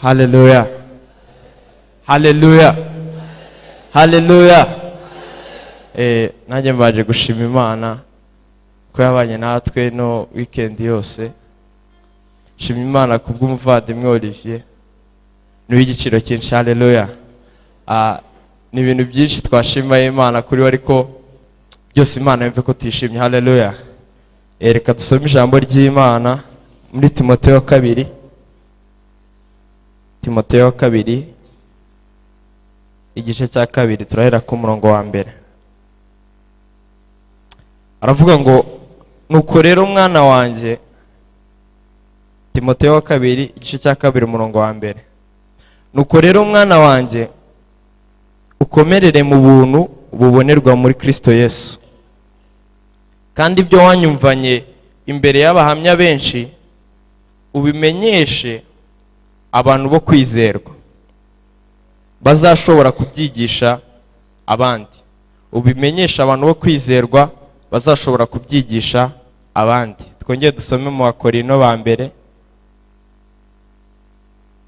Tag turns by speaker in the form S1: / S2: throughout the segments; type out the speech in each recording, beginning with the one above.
S1: Haleluya, haleluya, haleluya! Nanjye mbaje gushima Imana ko yabanye natwe no weekend yose. Shima Imana kubw'umuvandimwe Olivier, ni uw'igiciro cyinshi. Haleluya! Ni ibintu byinshi twashima Imana kuri we, ariko byose Imana yumve ko tuyishimye. Haleluya! Reka dusome ijambo ry'Imana muri Timoteyo wa kabiri, Timoteyo wa kabiri, igice cya kabiri, turahera ku murongo wa mbere. Aravuga ngo: "Nuko rero mwana wanjye." Timoteyo wa kabiri, igice cya kabiri, umurongo wa mbere: "Nuko rero mwana wanjye, ukomerere mu buntu bubonerwa muri Kristo Yesu. Kandi ibyo wanyumvanye imbere y'abahamya benshi ubimenyeshe abantu bo kwizerwa bazashobora kubyigisha abandi." Ubimenyesha abantu bo kwizerwa bazashobora kubyigisha abandi. Twongere dusome mu Bakorinto ba mbere,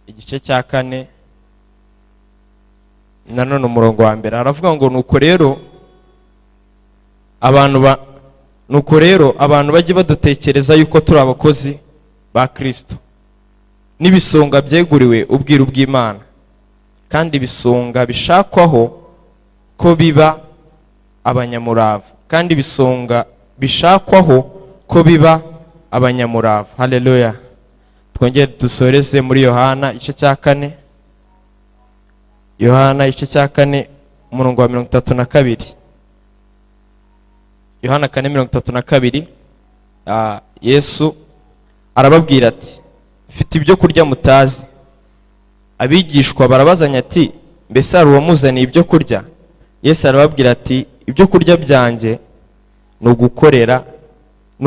S1: igice cya kane, nanone umurongo wa mbere. Aravuga ngo: "Nuko rero abantu bajye badutekereza yuko turi abakozi ba Kristo n'ibisonga byeguriwe ubwiru bw'Imana. Kandi ibisonga bishakwaho ko biba abanyamurava, kandi ibisonga bishakwaho ko biba abanyamurava." Haleluya! Twongere dusoreze muri Yohana igice cya kane, Yohana igice cya kane, umurongo wa 32. Yohana 4:32. Yesu arababwira ati: "Mfite ibyo kurya mutazi." Abigishwa barabazanya ati: "Mbese hari uwamuzaniye ibyo kurya?" Yesu arababwira ati: "Ibyo kurya byanjye ni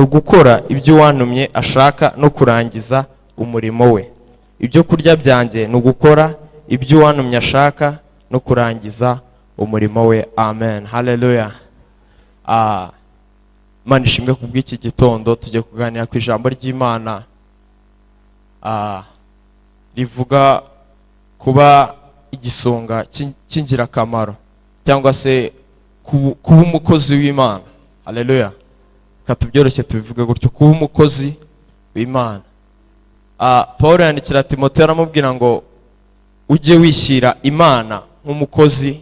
S1: ugukora ibyo uwantumye ashaka no kurangiza umurimo we. Ibyo kurya byanjye ni ugukora ibyo uwantumye ashaka no kurangiza umurimo we." Amen, haleluya! Imana ishimwe ku bw'iki gitondo. Tugiye kuganira ku ijambo ry'Imana rivuga kuba igisonga cy'ingirakamaro cyangwa se kuba umukozi w'Imana. Haleluya! Reka tubyoroshye tubivuge gutyo, kuba umukozi w'Imana. Paul yandikira Timoteyo, aramubwira ngo: "Ujye wishyira Imana nk'umukozi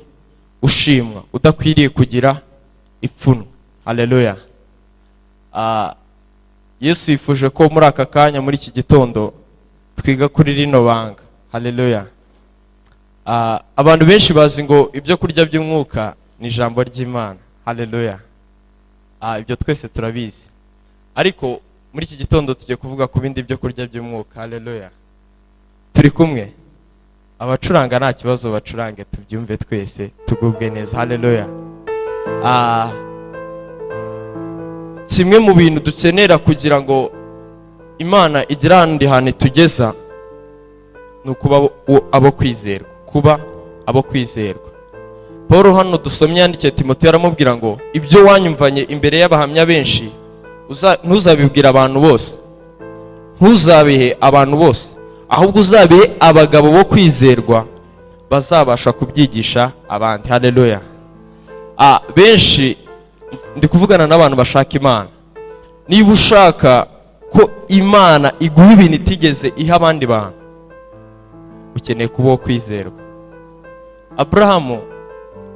S1: ushimwa, udakwiriye kugira ipfunwe." Haleluya! Yesu yifuje ko muri aka kanya, muri iki gitondo, twiga kuri rino banga. Haleluya! Abantu benshi bazi ngo ibyo kurya by'umwuka ni ijambo ry'Imana. Haleluya! Ibyo twese turabizi, ariko muri iki gitondo tugiye kuvuga ku bindi byo kurya by'umwuka. Haleluya! Turi kumwe? Abacuranga nta kibazo, bacurange tubyumve twese, tugubwe neza. Haleluya! Kimwe mu bintu dukenera kugira ngo Imana igire ahandi hantu itugeza ni ukuba abo kwizerwa, kuba abo kwizerwa. Paul hano dusomye yandikiye Timoteyo, aramubwira ngo: "Ibyo wanyumvanye imbere y'abahamya benshi ntuzabibwire abantu bose, ntuzabihe abantu bose, ahubwo uzabihe abagabo bo kwizerwa bazabasha kubyigisha abandi." Haleluya! Benshi, ndi kuvugana n'abantu bashaka Imana. Niba ushaka ko Imana iguha ibintu itigeze iha abandi bantu, ukeneye kuba uwo kwizerwa. Aburahamu,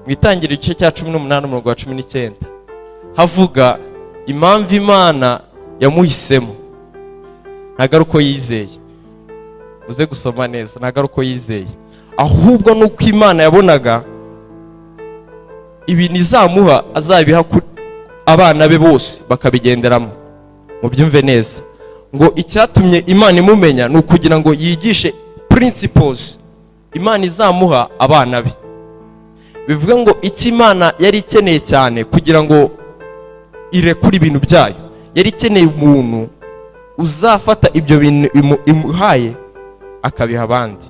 S1: mu Itangiriro igice cya 18, umurongo wa 19, havuga impamvu Imana yamuhisemo. Ntabwo ari uko yizeye, uze gusoma neza, ntabwo ari uko yizeye, ahubwo ni uko Imana yabonaga ibintu izamuha azabiha abana be bose bakabigenderamo. Mubyumve neza, ngo icyatumye Imana imumenya ni ukugira ngo yigishe principles Imana izamuha abana be. Bivuga ngo icyo Imana yari ikeneye cyane kugira ngo irekure ibintu byayo, yari ikeneye umuntu uzafata ibyo bintu imuhaye akabiha abandi.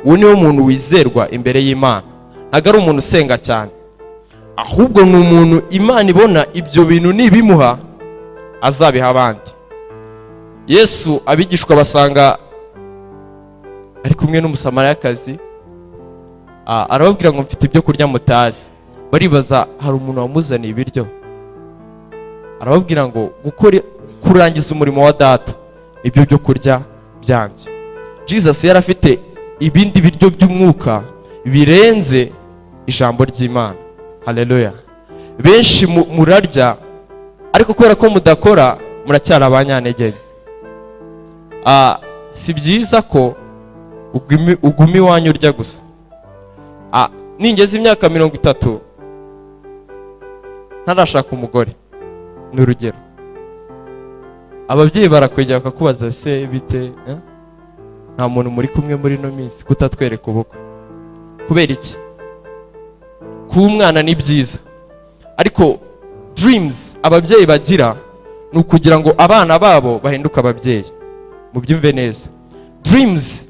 S1: Uwo niwe muntu wizerwa imbere y'Imana. Ntabwo ari umuntu usenga cyane, ahubwo ni umuntu Imana ibona ibyo bintu nibimuha azabiha abandi. Yesu, abigishwa basanga Ari kumwe n'Umusamariyakazi. Arababwira ngo: "Mfite ibyo kurya mutazi." Baribaza, hari umuntu wamuzaniye ibiryo? Arababwira ngo: "Gukora, kurangiza umurimo wa Data nibyo byo kurya byanjye." Jesus yari afite ibindi biryo by'umwuka birenze ijambo ry'Imana. Haleluya! Benshi murarya, ariko kubera ko mudakora, muracyari abanyantege nke. Si byiza ko uguma iwanyu urya gusa. Ningeze imyaka 30 ntarashaka umugore, ni urugero, ababyeyi barakwegera bakakubaza: "Se bite, eh? Nta muntu muri kumwe muri ino minsi, kutatwereka ubukwe?" Kubera iki? Kuba umwana ni byiza, ariko dreams ababyeyi bagira ni ukugira ngo abana babo bahinduke ababyeyi. Mubyumve neza, dreams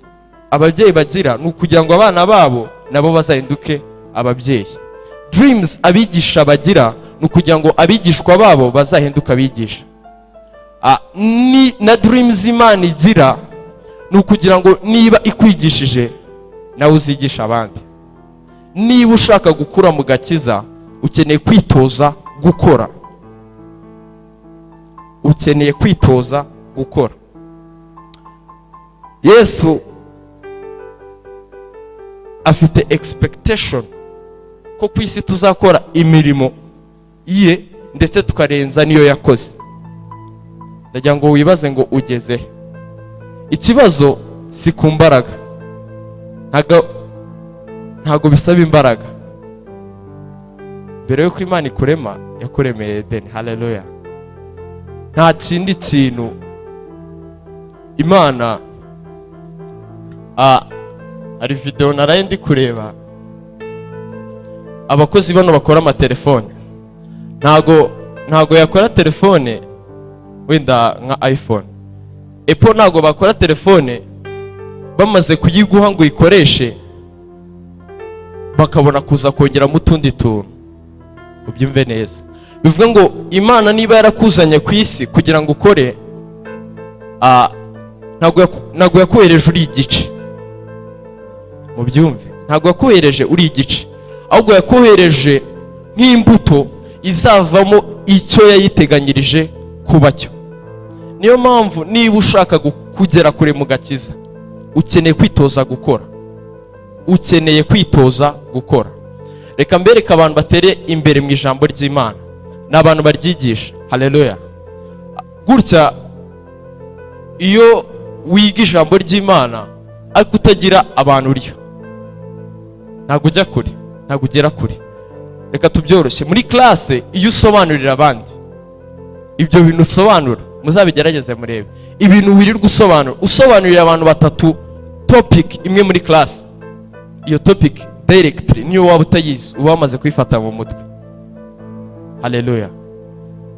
S1: ababyeyi bagira ni ukugira ngo abana babo nabo bazahinduke ababyeyi. Dreams abigisha bagira ni ukugira ngo abigishwa babo bazahinduke abigisha. Ni na dreams Imana igira ni ukugira ngo niba ikwigishije, nawe uzigisha abandi. Niba ushaka gukura mu gakiza, ukeneye kwitoza gukora, ukeneye kwitoza gukora. Yesu afite expectation ko ku isi tuzakora imirimo ye, ndetse tukarenza n'iyo yakoze. Ndagira ngo wibaze ngo ugeze he? Ikibazo si ku mbaraga, ntabwo bisaba imbaraga. Mbere y'uko Imana ikurema, yakuremeye Edeni. Haleluya! Nta kindi kintu Imana. Hari videwo naraye ndi kureba, abakozi bano bakora amatelefone. Ntago yakora telefone wenda nka iPhone, Apple, ntago bakora telefone bamaze kuyiguha ngo uyikoreshe, bakabona kuza kongeramo utundi tuntu. Ubyumve neza, bivuga ngo Imana niba yarakuzanye ku isi kugira ngo ukore, ntabwo yakohereje uri igice. Mubyumve, ntabwo yakohereje uri igice, ahubwo yakohereje nk'imbuto izavamo icyo yayiteganyirije kuba cyo. Niyo mpamvu niba ushaka kugera kure mu gakiza, ukeneye kwitoza gukora, ukeneye kwitoza gukora. Reka mbereke abantu batere imbere mu ijambo ry'Imana, ni abantu baryigisha. Haleluya! Gutya, iyo wiga ijambo ry'Imana ariko utagira abantu uryo, ntabwo ujya kure, ntabwo ugera kure. Reka tubyoroshye, muri classe iyo usobanurira abandi ibyo bintu usobanura, muzabigerageze murebe ibintu wirirwa usobanura, usobanurira abantu batatu topic imwe muri classe, iyo topic directly, niyo waba utayizi, uba wamaze kuyifata mu mutwe. Haleluya!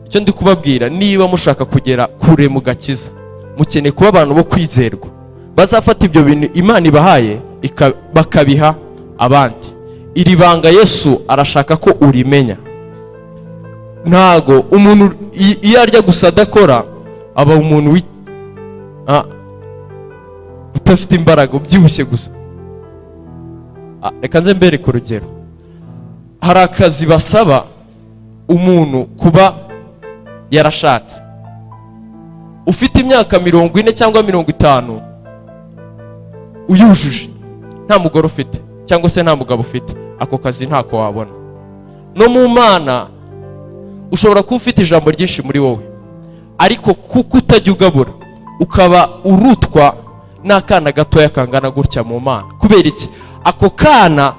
S1: Icyo ndi kubabwira, niba mushaka kugera kure mu gakiza, mukeneye kuba abantu bo kwizerwa, bazafata ibyo bintu Imana ibahaye bakabiha abandi. Iri banga Yesu arashaka ko urimenya. Ntago umuntu iyo arya gusa adakora, aba umuntu udafite imbaraga, ubyibushye gusa. Reka nze mbereke urugero. Hari akazi basaba umuntu kuba yarashatse, ufite imyaka 40 cyangwa 50 uyujuje, nta mugore ufite cyangwa se nta mugabo ufite, ako kazi ntako wabona. No mu Mana, ushobora kuba ufite ijambo ryinshi muri wowe, ariko kuko utajya ugabura, ukaba urutwa n'akana gatoya kangana gutya mu Mana. Kubera iki? Ako kana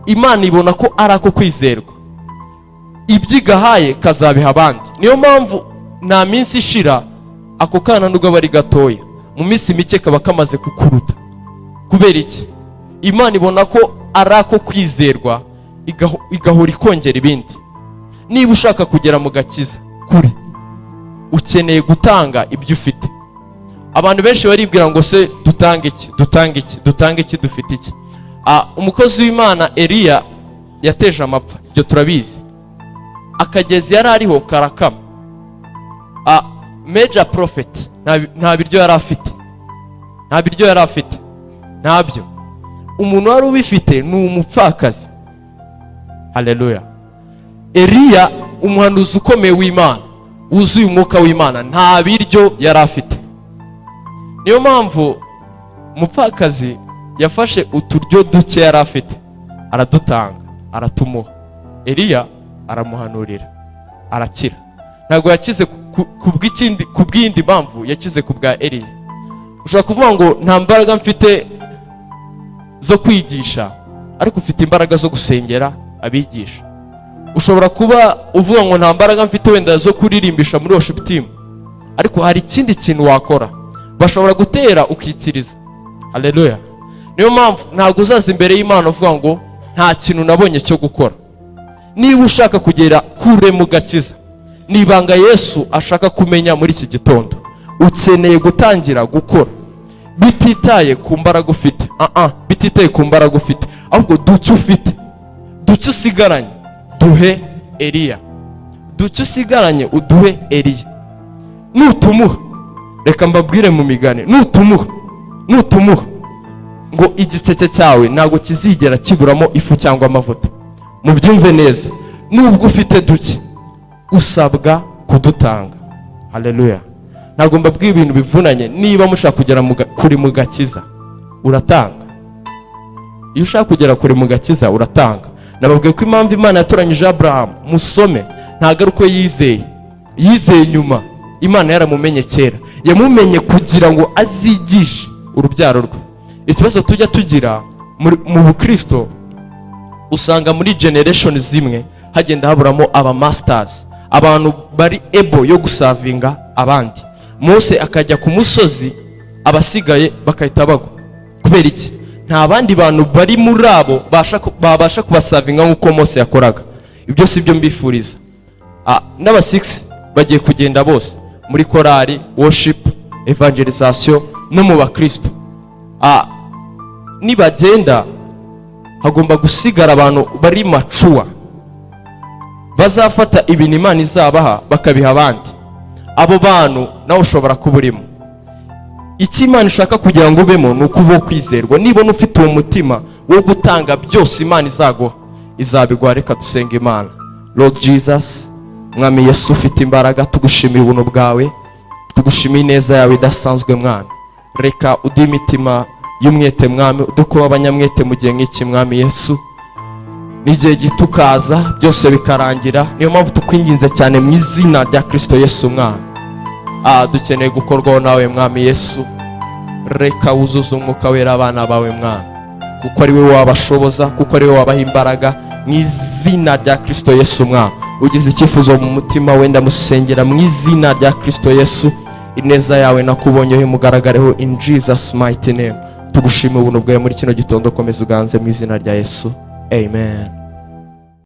S1: Imana ibona ko ari ako kwizerwa, ibyo igahaye kazabiha abandi. Niyo mpamvu nta minsi ishira, ako kana nubwo aba ari gatoya, mu minsi mike kaba kamaze kukuruta. Kubera iki? Imana ibona ko ari ako kwizerwa, igahora ikongera ibindi. Niba ushaka kugera mu gakiza kure, ukeneye gutanga ibyo ufite. Abantu benshi baribwira ngo: "Se dutange iki? Dutange iki? Dutange iki? Dufite iki?" Umukozi w'Imana Eliya yateje amapfa, ibyo turabizi. Akagezi yari ariho karakama. Major prophet, nta biryo yari afite, nta biryo yari afite, nta biryo yari afite. Ntabyo. Umuntu wari ubifite ni umupfakazi. Haleluya! Eliya, umuhanuzi ukomeye w'Imana wuzuye umwuka w'Imana, nta biryo yari afite. Niyo mpamvu umupfakazi yafashe uturyo duke yari afite, aradutanga, aratumuha. Eliya aramuhanurira, arakira. Ntabwo yakize ku bw'iyindi mpamvu, yakize ku bwa Eliya. Ushobora kuvuga ngo nta mbaraga mfite zo kwigisha, ariko ufite imbaraga zo gusengera abigisha. Ushobora kuba uvuga ngo nta mbaraga mfite wenda zo kuririmbisha muri worship team, ariko hari ikindi kintu wakora. Bashobora gutera ukikiriza. Haleluya! Niyo mpamvu ntabwo uzaza imbere y'Imana uvuga ngo nta kintu nabonye cyo gukora. Niba ushaka kugera kure mu gakiza, ni ibanga Yesu ashaka kumenya muri iki gitondo, ukeneye gutangira gukora bititaye ku mbaraga ufite. Ah ah, bititaye ku mbaraga ufite, ahubwo duke ufite, duke usigaranye, duhe Eliya. Duke usigaranye uduhe Eliya. Nutumuha, reka mbabwire mu migani, nutumuha ngo igiseke cyawe ntabwo kizigera kiburamo ifu cyangwa amavuta. Mubyumve neza, nubwo ufite duke, usabwa kudutanga. Haleluya! Ntabwo mbabwiye ibintu bivunanye. Niba mushaka kugera kure mu gakiza, uratanga. Iyo ushaka kugera kure mu gakiza, uratanga. Nababwiye ko impamvu Imana yatoranyije Aburahamu, musome, ntabwo ari uko yizeye. Yizeye nyuma, Imana yaramumenye kera. Yamumenye kugira ngo azigishe urubyaro rwe. Ikibazo tujya tugira mu bukristo, usanga muri generation zimwe hagenda haburamo aba masters, abantu bari able yo guservinga abandi. Mose akajya ku musozi, abasigaye bagahita bagwa. Kubera iki? Nta bandi bantu bari muri abo babasha kubaservinga nk'uko Mose yakoraga. Ibyo si byo mbifuriza. N'aba six bagiye kugenda bose muri korali, worship, evangelization no mu bakristo. Nibagenda hagomba gusigara abantu bari mature, bazafata ibintu Imana izabaha bakabiha abandi. Abo bantu nawe ushobora kuba urimo. Icyo Imana ishaka kugira ngo ubemo ni ukuba uwo kwizerwa. Nibona ufite uwo mutima wo gutanga byose Imana izaguha, izabiguha. Reka dusenga Imana. Lord Jesus, Mwami Yesu ufite imbaraga, tugushimira ubuntu bwawe, tugushimiye ineza yawe idasanzwe. Mwana, reka uduhe imitima y'umwete. Mwami, uduhe kuba abanyamwete mu gihe nk'iki. Mwami Yesu, n'igihe gito ukaza byose bikarangira. Niyo mpamvu tukwinginze cyane mu izina rya Kirisito Yesu. Mwana, dukeneye gukorwaho nawe. Mwami Yesu, reka wuzuze Umwuka Wera abana bawe, Mwana, kuko ari we wabashoboza, kuko ari we wabaha imbaraga, mu izina rya Kirisito Yesu. Mwana, ugize icyifuzo mu mutima wenda musengera mu izina rya Kirisito Yesu. Ineza yawe nakubonyeho imugaragareho, in Jesus mighty name. Tugushima ubuntu bwawe muri kino gitondo. Komeza uganze mu izina rya Yesu, amen.